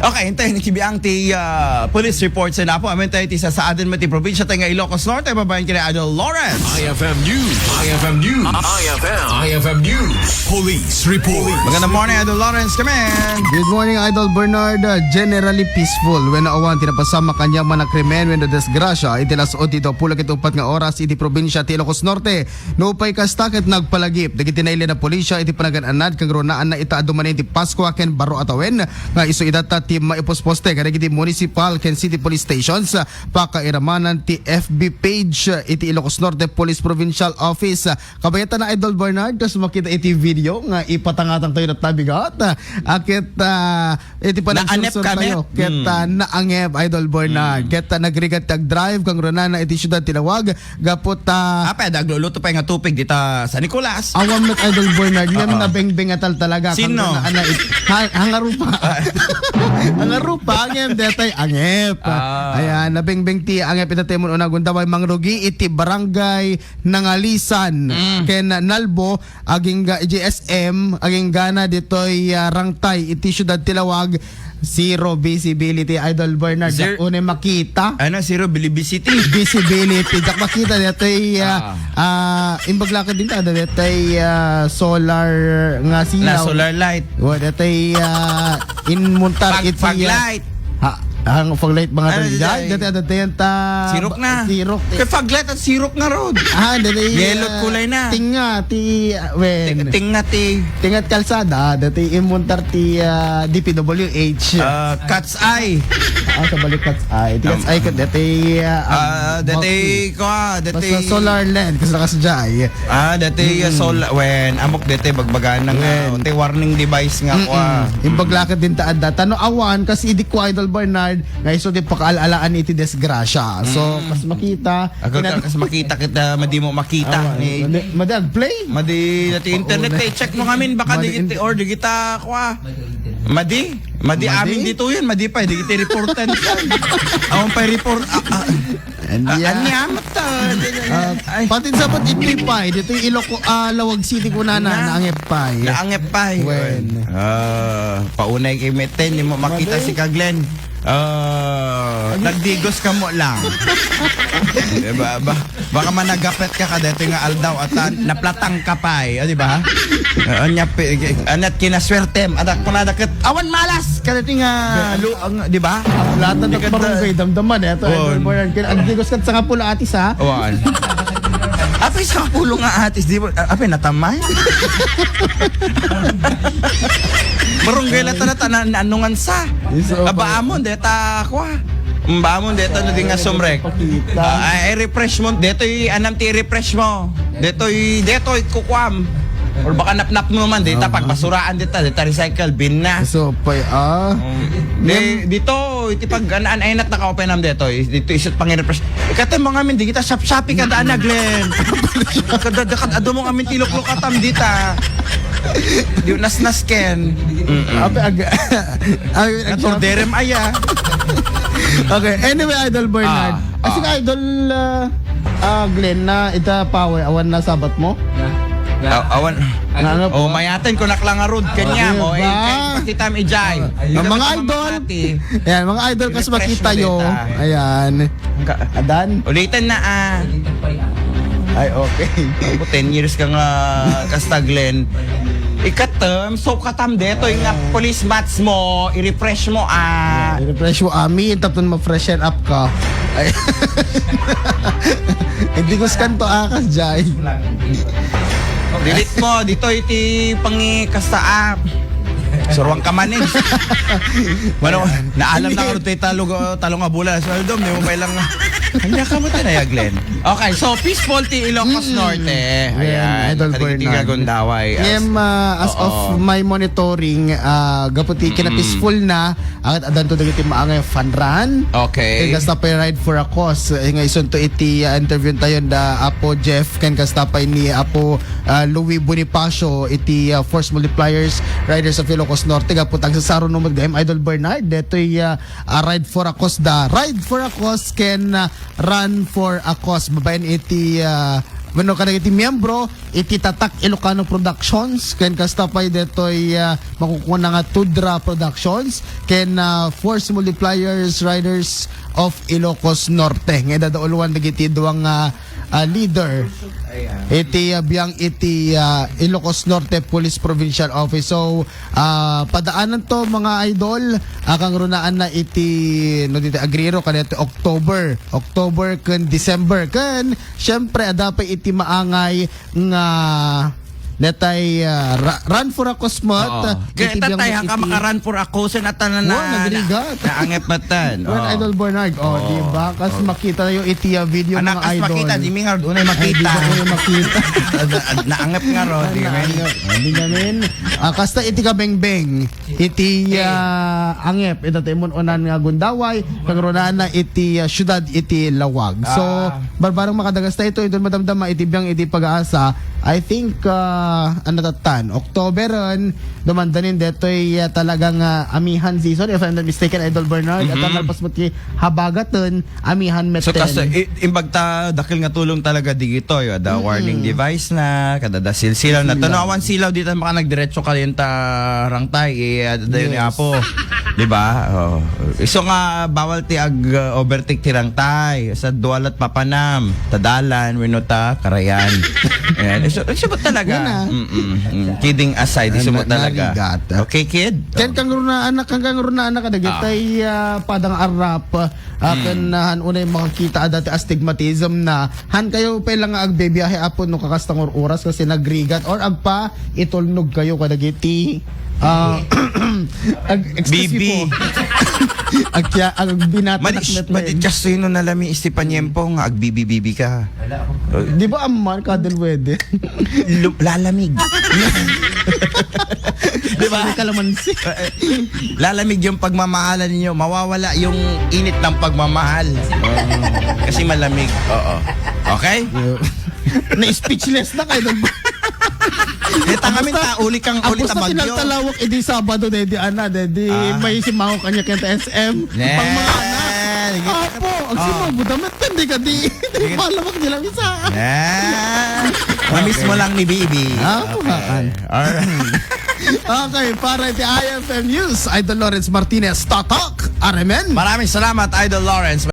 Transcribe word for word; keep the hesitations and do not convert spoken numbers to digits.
Okay, intayen ti biang ti, ah, police report sa napo. Amin tayo ti sasaaden met ti probinsya tayo nga Ilocos Norte. Babaen kini Idol Lawrence. I F M News. I F M News. I F M. I F M News. Police report. Magandang morning, Idol Lawrence. Come in. Good morning, Idol Bernard. Uh, generally peaceful. Wenno awan ti napasamak a aniaman a krimen wenno disgrasya iti las-uno ti daw pulo ket uppat nga oras iti probinsya ti Ilocos Norte. Nupay kasta ket nagpalagip dagiti nailian a pulisya iti panagan-anad ken runaanna ita a dumanen ti Paskua ken baro a tawen nga isu idatta ti maiposposte kadagiti municipal ken city police stations, pakairamanan ti F B page iti Ilocos Norte Police Provincial Office. Kabayatan na, Idol Bernard, kas makita iti video nga ipatangatang tayo na tabigat. Akit, ah, iti panagsursur tayo. Ket, ah, naangep, Idol Bernard. Ket, ah, nagrigat ti agdrive kangrunana iti siudad ti Laoag. Gapu ta Apay, agluluto pay nga tupig dita San Nicolas. Awan met, Idol Bernard, ngem nabengbeng a tal talaga. Sino? Kangrunana it-, ha, hangarupa. Hangarupa, ngem detay angep. Ah. Ayan, nabengbeng ti angep ita ti mun-una gundaway mangrugi iti barangay Nangalisan ken Nalbo, agingga G S M, aginggana ditoy, ah, rangtay iti siudad ti Laoag, zero visibility, Idol Bernard. Zero. Unay makita. Ano, zero visibility? Visibility. Diak makita ditoy, ah, ah, imbag lakad din ta, ditoy, ah, solar nga silaw. Na solar light. Wa, ditoy, ah, inmuntar iti, ah, fog light. Ha, ang fog light mga Ano, tanda. Dati, dati, dati yan ta Sirok na. Sirok. Kay fog light at sirok na road. Ah, dati, Yellow ah, kulay na. Tinga, ti, ah, wen. Ti-, tinga ti. Tingat kalsada, dati imuntar ti, ah, D P W H. Ah, cat's eye. Ah, sa balik cat's eye. Ti cat's eye ket dati, ah, Ah, dati, mouthpiece. Kwa, dati. Basta solar lens, kas nakas jay. Ah, dati, ah, sol-, wen, amok dati, bagbagana nga, Wen. Ti warning device nga, kwa. Mm-mm. Imbag lakad din ta adda. Tano awan, kas idi ko Idol Bernard, nga isu ti pakaal-alaan iti disgrasya. So, kas makita, Agka, kas makita kita, madi mo makita. Awan. Ni Madi, madi agplay? Madi, dati internet, eh, check mo ngamin, baka Madi di kita, inter- or di kita, kwa. Madi? Madi Madi? Amin dito yan, madi pa, di kita reportan. Awan pa report, ah, ah. Ania? Ah, ania, mata. Ah, ay. Pati sa pati ito'y pay, dito'y Iloco, ah, Laoag City ko na, na, Na? Naangep pay. Naangep pay. Wen. Ah, paunay kay Meten, di mo makita Mali. Si Kaglen. Ah, Ano? Nagdigos ka mo lang. Diba? Ba, baka managapet ka ka dito nga aldaw at, ah, naplatang ka pay. Ah, di ba? Ah, anya, pi-, anat kinaswertem. Adak ko na daket. Awan malas. Kadati nga, Be- lu-, ang, di ba? Ang lahat ng Di ka barangay, da- damdaman, eh. Ito, On. Idol Bernard. Kaya, ang digos ka sa nga pula, atis, ha? Awan. Apay, sa pulo nga atis, di ba? Apay, natamay? Marunggay lang talaga, na, na, anungan sa. Yes, opo. Aba, amon, deta, kwa. Aba, amon, deta, na di nga sumrek. Pakita. Ah, ay, refresh mo. Deto'y, anam ti refresh mo. Deto'y, deto'y kukwam. Or baka napnap mo naman, dita Ah. pagbasuraan dita, dita recycle bin na. So, pay, ah. Mm. Di, Ngem- dito, iti pag an-, an-, ay nat naka-open am dito, i-, dito isut pang-refresh. Ikata mo ngamin, di kita shop-shopping kada anak, Glenn. Kada, kada, kada mo ngamin tilok-lok atam dita. Di, nas-nas ken. Mm-mm. Ape, ag-, ay, Naturderem aya. Okay, anyway, Idol Bernard. Ah, Asik ah. Idol, ah, ah, Glenn, na ita power, awan na sabat mo? Na, na. Aw-, awan. Ano? Nga nga po. Oh, mayatan ko naklang arod kanya. Diba? Oh, eh, eh, kita mi jay. Ah, mga idol. Yan, mga idol, kas makita yo. Ayan. Adan. Ulitan na, ah. Ay, okay. Ako, ten years ka nga, kasta, Glenn. Ikatem, so katam detoy nga police match mo, i-refresh mo, ah. I-refresh mo, amin, tapos ma-freshen up ka. Ay. Hindi ko scan to, ah, kas jay. Delete mo, dito iti pangikasta, ah. Suruan ka man, eh. Mano, naalam na ka, tayo talong, talong nga bola. So, Aldom, di mo may lang, Anya ka mo tinaya, Glenn? Okay, so peaceful ti Ilocos Mm. Norte. Ayan, Ayan, Idol kadagiti Bernard. Gagundaway. As, Ngem, ah, as of oo. my monitoring, ah, gapu ti Mm. kinapeaceful na, at adanto dagiti maangay fun run. Okay. Ken kasta pay ride for a cause. Eh, nga isunto iti, ah, interview tayo da Apo Jeff, ken kasta pay ni Apo, ah, Louie Bonifacio iti, ah, Force Multipliers Riders of Ilocos Norte. Gapu ti agsasaro no mo, Idol Bernard. Detoy, ah, ah, ride for a cause da. Ride for a cause ken, ah, Run for a Cause. Babaen iti, ah, Wenno kadagiti miembro iti Tatak Ilocano Productions, ken kasta pay detoy, ah, makukuna nga Tudra Productions, ken, ah, Force Multipliers Riders of Ilocos Norte. Nga idadauluan dagiti duang, ah, ah, leader iti, ah, biang iti, ah, Ilocos Norte Police Provincial Office. So, ah, padaanan to, mga idol. Ah, kangrunaan na iti, no, diti agrero, kadagiti October, October ken December. Ken, siyempre, adda pay iti maangay nga, natay, ah, ra-, run for a cosmot. Oo. Kaya iti biang tatay, hangka iti maka-run for a cause, natan na, Wow, na, nagrigat. Naangep matan. Wen Oo. Idol Bernard. Oh, Oo. di ba? Kas Oo. makita tayo iti, ah, video, Anak, mga kas idol. makita, di mi nga, unay Ay, di makita. ba unay makita? Ad-, ad-, naangep nga ro, di mi. Naangep. Di namin. Ah, kasta iti kabengbeng, iti, Eh. ah, angep, ita ti immun-unan nga gundaway, kangrunaan na iti, ah, syudad iti Laoag. So, Ah. barbareng makadagas ta ito, ito madamdama iti biang iti pag-asa. I think, ah, ano tatan, October, Dumanda nin detoy, ah, talagang, ah, amihan season, if I'm not mistaken, Idol Bernard, at Mhm. ang nalpasmo ti habagaten, amihan So, metten. Kasi, i-, imbag ta, dakil nga tulong talaga digitoy, ada Mm. warning device na, kada da silsilaw na, Silsilaw. Tanawan silaw, di tayo makanagdiretso kayo ta rangtay, eh, ada yun ni Yes. Apo. Di ba? Oh. So nga, bawal ti ag, uh, overtake ti rangtay. Sa dualat papanam, tadalan, wenno ta, karayan. Ayan. So, so, ba't talaga? Yan, ah. Mm-mm. Mm. Kidding aside, Ano, isu mo talaga. Narigat. Okay, kid? Ken kangrunaan na, kan kangrunaan na kadagitay, Ah. ah, padang arap, ah, Hmm. ken, ah, han unay makakita a dati astigmatism na, han kayo pay lang nga agbibiyahe, Apo, no kakasta nga oras kasi nagrigat or agpa, itulnog kayo kadagiti, ah, ag-, excuse me Bibi. po. Agya-, agbinata Madi-, na madi-, just so you know, nalami, Stefan Yempo, nga agbibi-bibi ka. Wala ako. Di ba, Amar, cuddle weather? Lu-, lalamig. Di ba? May kalamansi. Eh, eh, lalamig yung pagmamahalan ninyo. Mawawala yung init ng pagmamahal. Kasi malamig. Oo. Okay? Na-speechless na kayo. Deta kami Basta, ta, uli kang, ang uli ta basta bagyo. Kinaltalawak, edi Sabado, dedi, ana, dedi, Ah. may simango kanya kenta S M. Yeah. Pang mga anak. Sige. Apo, ang Oh. simango, damat ka, di ka, di. Sige. Malawak nila, misa. Yeah. Mamiss mo Okay. lang ni Bibi. Ah, Okay. kuhaan. Alright. Okay, para iti I F M News, Idol Lawrence Martinez, Tatak, Aremen. Maraming salamat, Idol Lawrence.